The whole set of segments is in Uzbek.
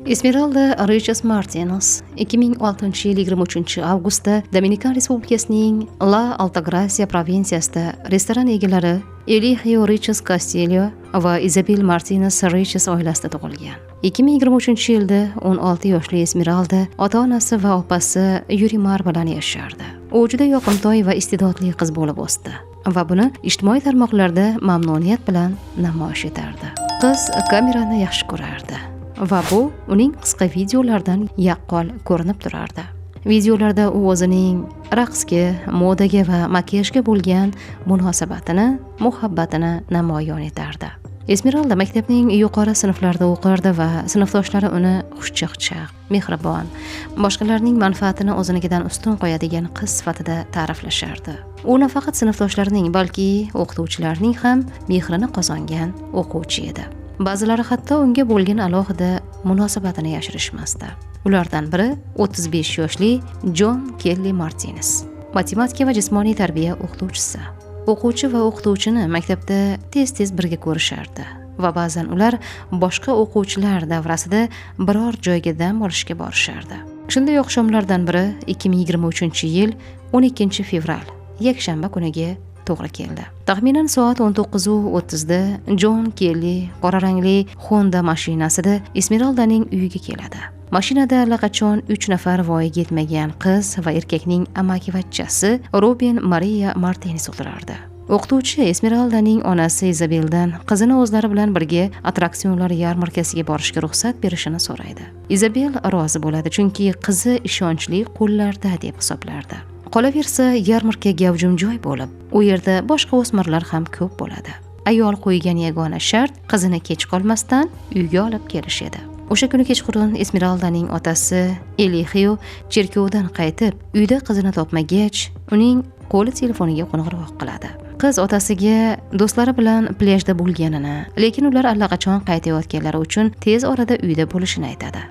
Esmeralda Riches Martinez 2006-yil 23-avgustda Dominikan Respublikasining La Altagracia provinsiyasida restoran egalari Eligio Riches Castillo va Izabel Martinez Riches oilasida tug'ilgan. 2023-yilda 16 yoshli Esmeralda ota-onasi va opasi Yurimar bilan yashardi. U juda yoqimtoy va iste'dodli qiz bo'lib o'sdi va buni ijtimoiy tarmoqlarda mamnuniyat bilan namoyish etardi. Qiz kamerani yaxshi ko'rardi va bu uning qisqa videolardan yaqqol ko'rinib turardi. Videolarda u o'zining raqsga, modaga va makiyajga bo'lgan munosabatini, muhabbatini namoyon etardi. Esmeralda maktabning yuqori sinflarida o'qirdi va sinfdoshlari uni xushchaqchaq, mehribon, boshqalarning manfaatini o'zinikidan ustun qo'yadigan qiz sifatida ta'riflashardi. U nafaqat sinfdoshlarining, balki o'qituvchilarning ham mehrini qozongan o'quvchi edi. Ba'zilari hatto unga bo'lgan alohida munosabatini yashirishmasdi. Ulardan biri 35 yoshli Jon Kelli Martinez, matematika va jismoniy tarbiya o'qituvchisi. O'quvchi va o'qituvchini maktabda tez-tez birga ko'rishardi va ba'zan ular boshqa o'quvchilar davrasida biror joyga dam olishga borishardi. Shunday oqshomlardan biri 2023-yil 12 fevral, yakshanba kuniga to'g'ri keldi. Taxminan soat 19:30 da Jon Kelli qora rangli Honda mashinasida Esmeraldaning uyiga keladi. Mashinada allaqachon 3 nafar voyaga yetmagan qiz va erkakning amakivachchasi Robin Maria Martinez o'tirardi. O'qituvchi Esmeraldaning onasi Izabeldan qizini o'zlari bilan birga attraksionlar yarmarkasiga borishga ruxsat berishini so'raydi. Izabel rozi bo'ladi, chunki qizi ishonchli qo'llarda deb hisoblardi. Qolaversa, yarmarka gavjum joy bo'lib, u yerda boshqa o'smirlar ham ko'p bo'ladi. Ayol qo'ygan yagona shart qizini kech qolmasdan uyga olib kelish edi. O'sha kuni kechqurun Esmeraldaning otasi Elixio cherkovdan qaytib, uyda qizini topmagach, uning qo'li telefoniga qo'ng'iroq qiladi. Qiz otasiga do'stlari bilan plyajda bo'lganini, lekin ular allaqachon qaytayotganlari uchun tez orada uyda bo'lishini aytadi.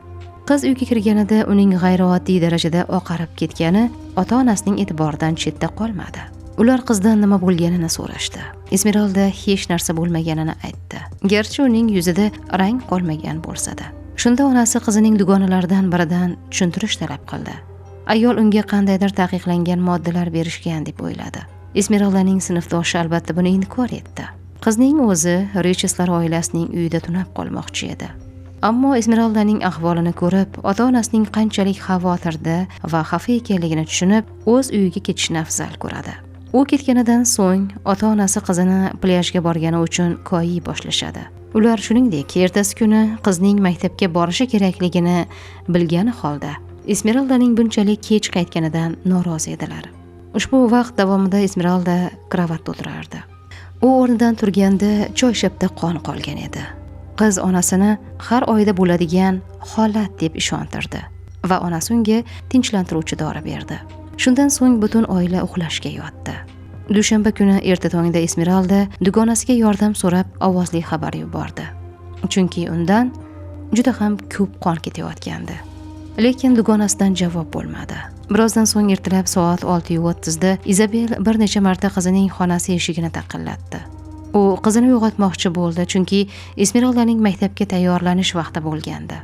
Qiz uyga kirganida uning g'ayrioddiy darajada oqarib ketgani ota onasining e'tiboridan chetda qolmadi. Ular qizdan nima bo'lganini so'rashdi. Esmeralda hech narsa bo'lmaganini aytdi, garchi uning yuzida rang qolmagan bo'lsa-da. Shunda onasi qizining dugonalaridan biridan tushuntirish talab qildi. Ayol unga qandaydir taqiqlangan moddalar berishgan deb o'yladi. Esmeraldaning sinfdoshi albatta buni inkor etdi. Qizning o'zi Richeslar oilasining uyida tunab qolmoqchi edi. Ammo Esmeraldaning ahvolini ko'rib, ota onasining qanchalik xavotirda va xafa ekanligini tushunib, o'z uyiga ketishni afzal ko'radi. U ketganidan so'ng ota onasi qizini plyajga borgani uchun koyiy boshlashadi. Ular, shuningdek, ertasi kuni qizning maktabga borishi kerakligini bilgani holda Esmeraldaning bunchalik kech qaytganidan norozi edilar. Ushbu vaqt davomida Esmeralda kravatda o'tirardi. U o'rnidan turganda choyshabda qon qolgan edi. Qiz onasini har oyda bo'ladigan holat deb ishontirdi va onasi unga tinchlantiruvchi dori berdi. Shundan so'ng butun oila uxlashga yotdi. Dushanba kuni erta tongda Esmeralda dugonasiga yordam so'rab ovozli xabar yubordi, chunki undan juda ham ko'p qon ketayotgandi. Lekin dugonasidan javob bo'lmadi. Birozdan so'ng, ertalab soat 6:30da Izabel bir necha marta qizining xonasi eshigini taqillatdi. U qizini uyg'otmoqchi bo'ldi, chunki Esmeraldaning maktabga tayyorlanish vaqti bo'lgandi.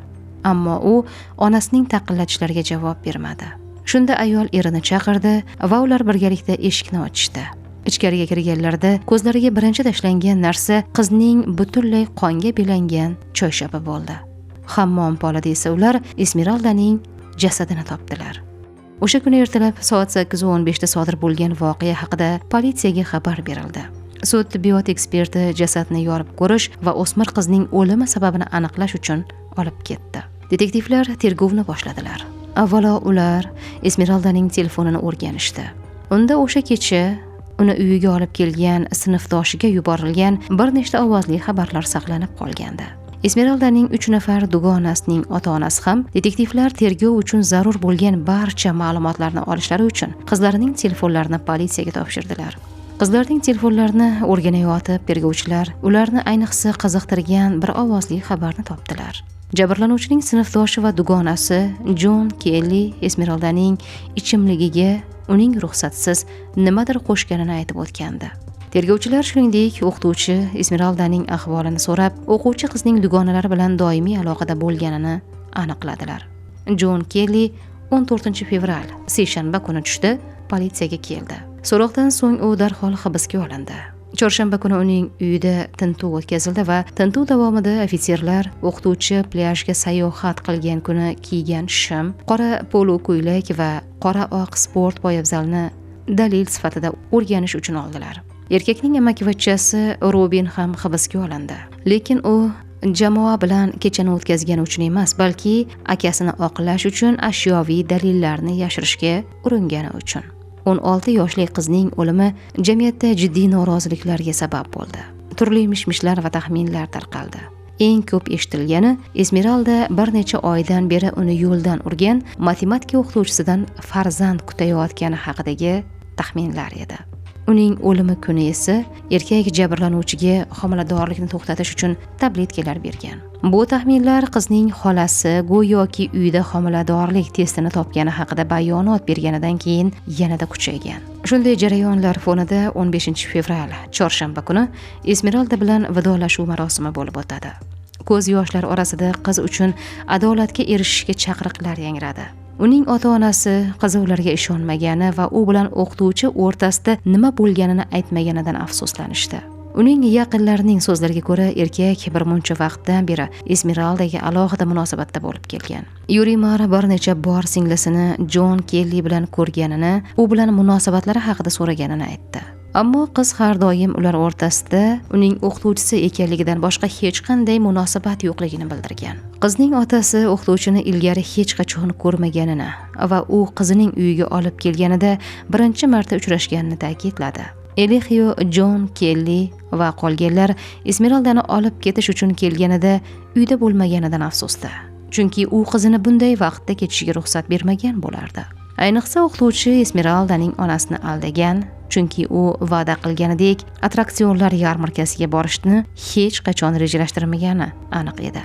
Ammo u onasining taqillatishlariga javob bermadi. Shunda ayol erini chaqirdi va ular birgalikda eshikni ochishdi. Ichkariga kirganlarida ko'zlariga birinchi tashlangan narsa qizning butunlay qonga belangan choyshabi bo'ldi. Hammom polida esa ular Esmeraldaning jasadini topdilar. O'sha kuni ertalab soat 8:15da sodir bo'lgan voqea haqida politsiyaga xabar berildi. Sud tibbiyot eksperti jasadni yorib ko'rish va o'smir qizning o'limi sababini aniqlash uchun olib ketdi. Detektivlar tergovni boshladilar. Avvalo ular Esmeraldaning telefonini o'rganishdi. Unda o'sha kecha uni uyiga olib kelgan sinfdoshiga yuborilgan bir nechta ovozli xabarlar saqlanib qolgandi. Esmeraldaning uch nafar dugonasining ota onasi ham detektivlar tergov uchun zarur bo'lgan barcha ma'lumotlarni olishlari uchun qizlarining telefonlarini politsiyaga topshirdilar. Qizlarning telefonlarini o'rganayotib, tergovchilar ularni ayniqsa qiziqtirgan bir ovozli xabarni topdilar. Jabrlanuvchining sinfdoshi va dugonasi Jon Kelli Esmeraldaning ichimligiga uning ruxsatisiz nimadir qo'shganini aytib o'tgandi. Tergovchilar, shuningdek, o'qituvchi Esmeraldaning ahvolini so'rab, o'quvchi qizning dugonalari bilan doimiy aloqada bo'lganini aniqladilar. Jon Kelli 14 fevral seshanba kuni tushda politsiyaga keldi. So'roqdan so'ng u darhol hibsga olindi. Chorshanba kuni uning uyida tintuv o'tkazildi va tintuv davomida ofitserlar o'qituvchi plyajga sayohat qilgan kuni kiygan shim, qora polo ko'ylak va qora oq sport poyabzalini dalil sifatida o'rganish uchun oldilar. Erkakning amakivachchasi Robin ham hibsga olindi. Lekin u jamoa bilan kechani o'tkazgani uchun emas, balki akasini oqlash uchun ashyoviy dalillarni yashirishga uringani uchun. 16 yoshli qizning o'limi jamiyatda jiddiy noroziliklarga sabab bo'ldi. Turli mish-mishlar va taxminlar tarqaldi. Eng ko'p eshitilgani Esmeralda bir necha oydan beri uni yo'ldan urgan matematika o'qituvchisidan farzand kutayotgani haqidagi taxminlar edi. Uning o'limi kuni esa erkak jabrlanuvchiga homiladorlikni to'xtatish uchun tabletkalar bergan. Bu taxminlar qizning xolasi go'yoki uyda homiladorlik testini topgani haqida bayonot berganidan keyin yanada kuchaygan. Shunday jarayonlar fonida 15 fevral chorshanba kuni Esmeralda bilan vidolashuv marosimi bo'lib o'tadi. Ko'z yoshlar orasida qiz uchun adolatga erishishga chaqiriqlar yangradi. Uning ota-onasi qizi ularga ishonmagani va u bilan o'qituvchi o'rtasida nima bo'lganini aytmaganidan afsuslanishdi. Uning yaqinlarining so'zlariga ko'ra, erkak bir muncha vaqtdan beri Esmeraldaga alohida munosabatda bo'lib kelgan. Yurimar bir necha bor singlisini Jon Kelli bilan ko'rganini, u bilan munosabatlari haqida so'raganini aytdi. Ammo qiz har doim ular o'rtasida uning o'qituvchisi ekanligidan boshqa hech qanday munosabat yo'qligini bildirgan. Qizning otasi o'qituvchini ilgari hech qachon ko'rmaganini va u qizining uyiga olib kelganida birinchi marta uchrashganini ta'kidladi. Elixio, Jon Kelli va qolganlar Esmeraldani olib ketish uchun kelganida uyda bo'lmaganidan afsusda. Chunki u qizini bunday vaqtda ketishiga ruxsat bermagan bo'lardi. Ayniqsa o'qituvchi Esmeraldaning onasini aldagan, chunki u va'da qilganidek attraksionlar yarmarkasiga borishni hech qachon rejalashtirmagani aniq edi.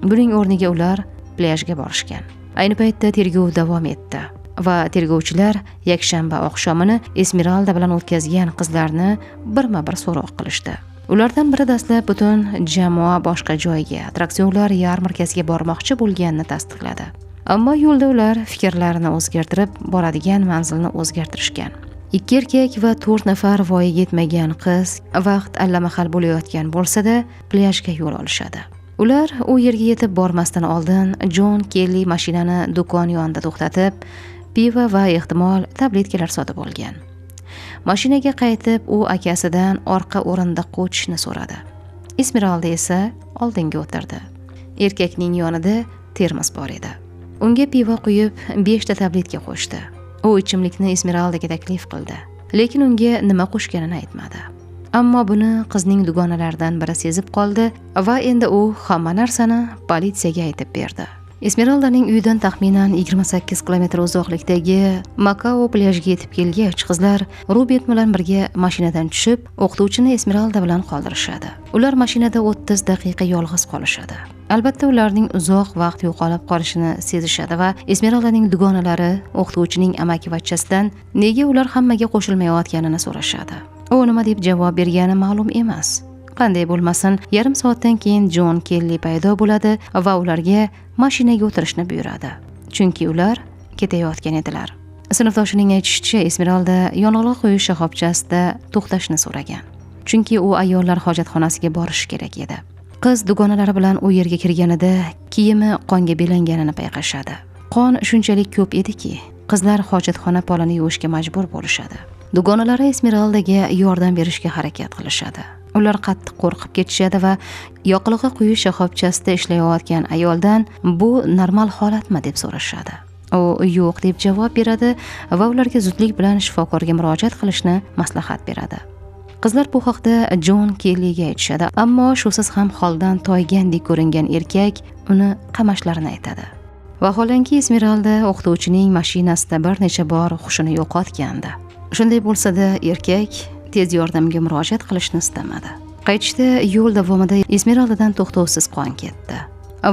Buning o'rniga ular plyajga borishgan. Ayni paytda tergov davom etdi va tergovchilar yakshanba oqshomini Esmeralda bilan o'tkazgan qizlarni birma-bir so'roq qilishdi. Ulardan biri dastlab butun jamoa boshqa joyga, attraksionlar yarmarkasiga bormoqchi bo'lganini tasdiqladi. Ammo yo'lda ular fikrlarini o'zgartirib, boradigan manzilni o'zgartirishgan. 2 erkak va 4 nafar voyaga yetmagan qiz vaqt allamahal bo'layotgan bo'lsa-da, plyajga yo'l olishadi. Ular u yerga yetib bormasdan oldin Jon Kelli mashinani do'kon yonida to'xtatib, pivo va ehtimol tabletkalar sotib olgan. Mashinaga qaytib, u akasidan orqa o'rindiqqa o'tishni so'radi. Esmeralda esa oldinga o'tirdi. Erkakning yonida termos bor edi. Unga pivo quyib, 5 ta tabletka qo'shdi. U ichimlikni Esmeraldaga taklif qildi, lekin unga nima qo'shganini aytmadi. Ammo buni qizning dugonalaridan biri sezib qoldi va endi u hamma narsani politsiyaga aytib berdi. Esmeraldaning uyidan taxminan 28 kilometr uzoqlikdagi Makao plyajiga yetib kelgach, qizlar Robert bilan birga mashinadan tushib, o'qituvchini Esmeralda bilan qoldirishadi. Ular mashinada 30 daqiqa yolg'iz qolishadi. Albatta ularning uzoq vaqt yo'qolib qolishini sezishadi va Esmeraldaning dugonalari o'qituvchining amakivachchasidan nega ular hammaga qo'shilmayotganini so'rashadi. U nima deb javob bergani ma'lum emas. Qanday bo'lmasin, yarim soatdan keyin Jon Kelli paydo bo'ladi va ularga mashinaga o'tirishni buyuradi. Chunki ular ketayotgan edilar. Sinfdoshining aytishicha, Esmeralda yonilg'i quyish shoxobchasida to'xtashni so'ragan. Chunki u ayollar hojatxonasiga borishi kerak edi. Qiz dugonalari bilan u yerga kirganida kiyimi qonga belanganini payqashadi. Qon shunchalik ko'p ediki, qizlar hojatxona polini yuvishga majbur bo'lishadi. Dugonalari Esmeraldaga yordam berishga harakat qilishadi. Ular qattiq qo'rqib ketishadi va yoqilg'i quyish shoxobchasida ishlayotgan ayoldan bu normal holatmi deb so'rashadi. U yo'q deb javob beradi va ularga zudlik bilan shifokorga murojaat qilishni maslahat beradi. Qizlar bu haqda Jon Kelliga aytishadi, ammo shusiz ham holdan toygandek ko'ringan erkak uni qamashlarini aytadi. Vaholanki Esmeralda o'qituvchining mashinasida bir necha bor hushini yo'qotgandi. Shunday bo'lsa-da, erkak tez yordamga murojaat qilishni istamadi. Qaytishda yo'l davomida Esmeraldadan to'xtovsiz qon ketdi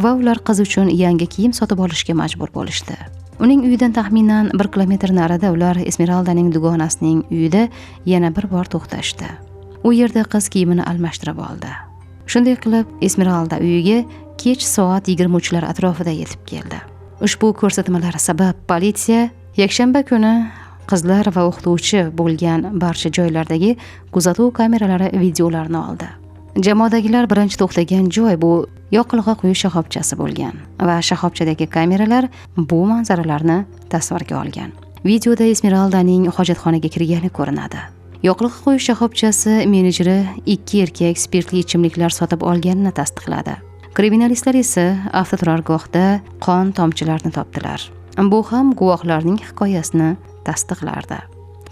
va ular qiz uchun yangi kiyim sotib olishga majbur bo'lishdi. Uning uyidan taxminan 1 kilometr narida ular Esmeraldaning dugonasining uyida yana bir bor to'xtashdi. U yerda qiz kiyimini almashtirib oldi. Shunday qilib, Esmeralda uyiga kech soat 23 lar atrofida yetib keldi. Ushbu ko'rsatmalar sabab politsiya yakshanba kuni qizlar va o'qituvchi bo'lgan barcha joylardagi kuzatuv kameralari videolarini oldi. Jamoadagilar birinchi to'xtagan joy bu yoqilg'i quyish shoxobchasi bo'lgan va shoxobchadagi kameralar bu manzaralarni tasvirga olgan. Videoda Esmeraldaning hojatxonaga kirgani ko'rinadi. Yoqilg'i quyish shoxobchasi menejeri 2 erkak spirtli ichimliklar sotib olganini tasdiqladi. Kriminalistlar esa avtoturargohda qon tomchilarini topdilar. Bu ham guvohlarning hikoyasini tasdiqlardi.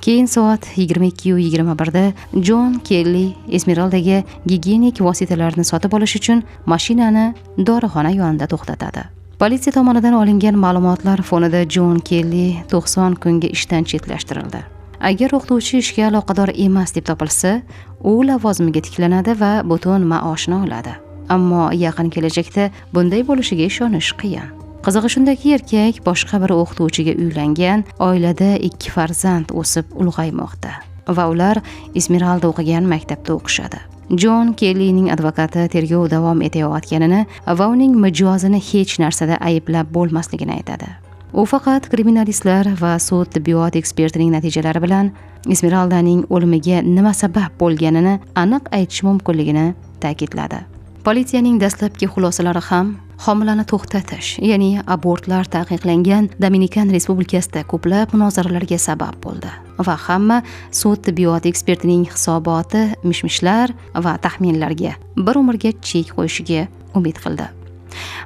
Keyin soat 22:21 da Jon Kelli Esmeraldaga gigiyenik vositalarni sotib olish uchun mashinani dorixona yonida to'xtatadi. Politsiya tomonidan olingan ma'lumotlar fonida Jon Kelli 90 kunga ishdan chetlashtirildi. Agar o'qituvchi ishga aloqador emas deb topilsa, u lavozimiga tiklanadi va butun maoshini oladi. Ammo yaqin kelajakda bunday bo'lishiga ishonish qiyin. Qizig'i shundaki, erkak boshqa bir o'qituvchiga uylangan, oilada 2 farzand o'sib ulg'aymoqda va ular Esmeralda o'qigan maktabda o'qishadi. Jon Kellining advokati tergov davom etayotganini va uning mijozini hech narsada ayblab bo'lmasligini aytadi. U faqat kriminalistlar va sud tibbiyot ekspertining natijalari bilan Esmeraldaning o'limiga nima sabab bo'lganini aniq aytish mumkinligini ta'kidladi. Politsiyaning dastlabki xulosalari ham homilani to'xtatish, ya'ni abortlar taqiqlangan Dominikan Respublikasida ko'plab munozaralarga sabab bo'ldi va hamma sud tibbiyot ekspertining hisoboti mishmishlar va taxminlarga bir umrga chek qo'yishiga umid qildi.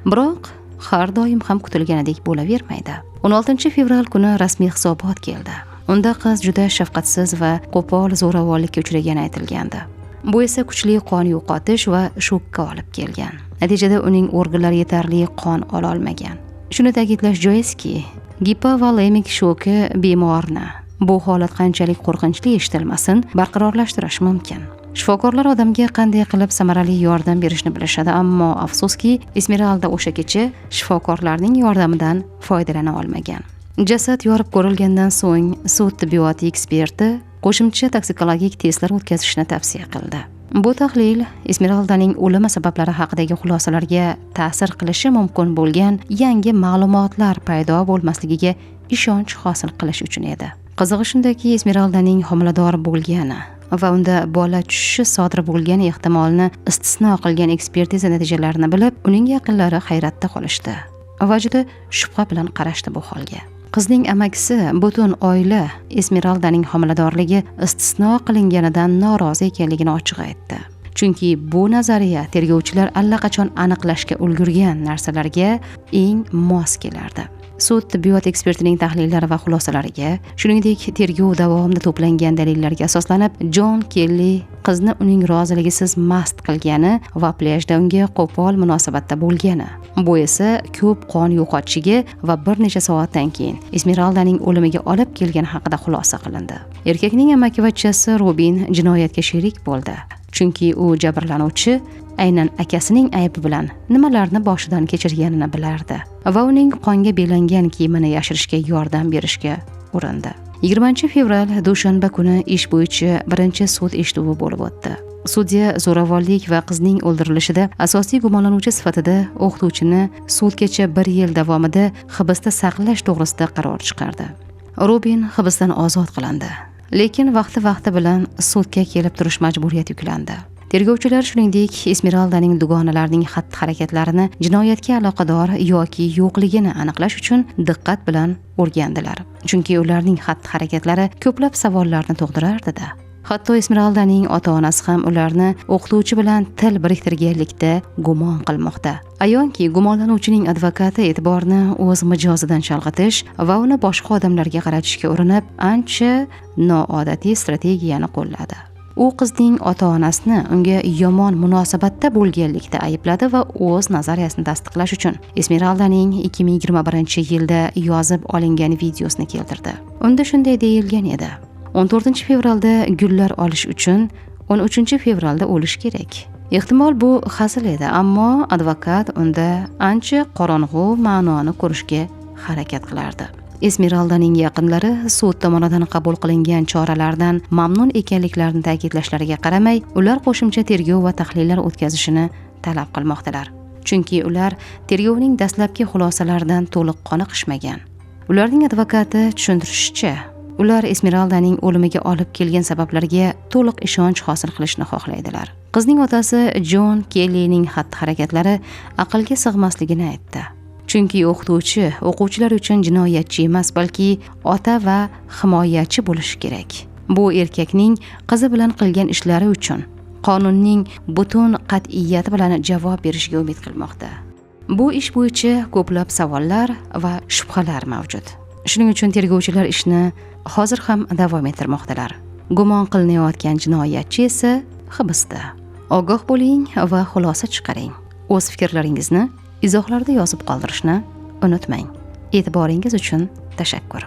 Biroq har doim ham kutilganidek bo'lavermaydi. 16 fevral kuni rasmiy hisobot keldi. Unda qiz juda shafqatsiz va qo'pol zo'ravonlikka uchragani aytilgandi. Bu esa kuchli qon yo'qotish va shokka olib kelgan. Natijada uning organlari yetarli qon ola olmagan. Shuni ta'kidlash joizki, gipovolemik shoki bemorni bu holat qanchalik qo'rqinchli eshitilmasin, barqarorlashtirish mumkin. Shifokorlar odamga qanday qilib samarali yordam berishni bilishadi, ammo afsuski, Esmeralda o'sha kecha shifokorlarning yordamidan foydalana olmagan. Jasad yorib ko'rilgandan so'ng sud tibbiyoti eksperti qo'shimcha toksikologik testlar o'tkazishni tavsiya qildi. Bu tahlil Esmeraldaning o'limi sabablari haqidagi xulosalarga ta'sir qilishi mumkin bo'lgan yangi ma'lumotlar paydo bo'lmasligiga ishonch hosil qilish uchun edi. Qizig'i shundaki, Esmeraldaning homilador bo'lgani va unda bola tushishi sodir bo'lgan ehtimolni istisno qilgan ekspertiza natijalarini bilib, uning yaqinlari hayratda qolishdi va juda shubha bilan qarashdi bu holga. Qizning amakisi butun oila Esmeraldaning homiladorligi istisno qilinganidan norozi ekanligini ochiq aytdi. Chunki bu nazariya tergovchilar allaqachon aniqlashga ulgurgan narsalarga eng mos kelardi. Sud tibbiyot ekspertining tahlillari va xulosalariga, shuningdek, tergov davomida to'plangan dalillarga asoslanib, Jon Kelli qizni uning roziligisiz mast qilgani va plyajda unga qo'pol munosabatda bo'lgani. Bu esa ko'p qon yo'qotishiga va bir necha soatdan keyin Esmeraldaning o'limiga olib kelgani haqida xulosa qilindi. Erkakning amakivachchasi Robin jinoyatga sherik bo'ldi, chunki u jabrlanuvchi aynan akasining aybi bilan nimalarni boshidan kechirganini bilardi va uning qonga belangan kiyimini yashirishga yordam berishga urindi. 20 fevral dushanba kuni ish bo'yicha birinchi sud eshituvi bo'lib o'tdi. Sudya zo'ravonlik va qizning o'ldirilishida asosiy gumonlanuvchi sifatida o'qituvchini sudgacha 1 yil davomida hibsda saqlash to'g'risida qaror chiqardi. Robin hibsdan ozod qilindi, lekin vaqti-vaqti bilan sudga kelib turish majburiyati yuklandi. Tergovchilar shuningdek Esmeraldaning dugonalarining xatti-harakatlarini jinoyatga aloqador yoki yo'qligini aniqlash uchun diqqat bilan o'rgandilar. Chunki ularning xatti-harakatlari ko'plab savollarni tug'dirardi-da. Hatto Esmeraldaning ota-onasi ham ularni o'qituvchi bilan til biriktirganlikda gumon qilmoqda. Ayonki gumonlanuvchining advokati e'tiborni o'z mijozidan chalg'itish va uni boshqa odamlarga qaratishga urinib, ancha noodatiy strategiyani qo'lladi. U qizning ota-onasini unga yomon munosabatda bo'lganlikda aybladi va o'z nazariyasini tasdiqlash uchun Esmeraldaning 2021-yilda yozib olingan videosini keltirdi. Unda shunday deyilgan edi: 14 fevralda gullar olish uchun 13 fevralda o'lish kerak. Ehtimol bu hazil edi, ammo advokat unda ancha qorong'u ma'noni ko'rishga harakat qilardi. Esmeraldaning yaqinlari sud tomonidan qabul qilingan choralardan mamnun ekanliklarini ta'kidlashlariga qaramay, ular qo'shimcha tergov va tahlillar o'tkazishini talab qilmoqdalar. Chunki ular tergovning dastlabki xulosalaridan to'liq qoniqishmagan. Ularning advokati tushuntirishicha, ular Esmeraldaning o'limiga olib kelgan sabablarga to'liq ishonch hosil qilishni xohlaydilar. Qizning otasi Jon Kellining xatti-harakatlari aqlga sig'masligini aytdi. Chunki o'qituvchi o'quvchilar uchun jinoyatchi emas, balki ota va himoyachi bo'lishi kerak. Bu erkakning qizi bilan qilgan ishlari uchun qonunning butun qat'iyati bilan javob berishiga umid qilmoqda. Bu ish bo'yicha ko'plab savollar va shubhalar mavjud. Shuning uchun tergovchilar ishni hozir ham davom ettirmoqdalar. Gumon qilinayotgan jinoyatchi esa hibsda. Ogoh bo'ling va xulosa chiqaring. O'z fikrlaringizni izohlarda yozib qoldirishni unutmang. E'tiboringiz uchun tashakkur.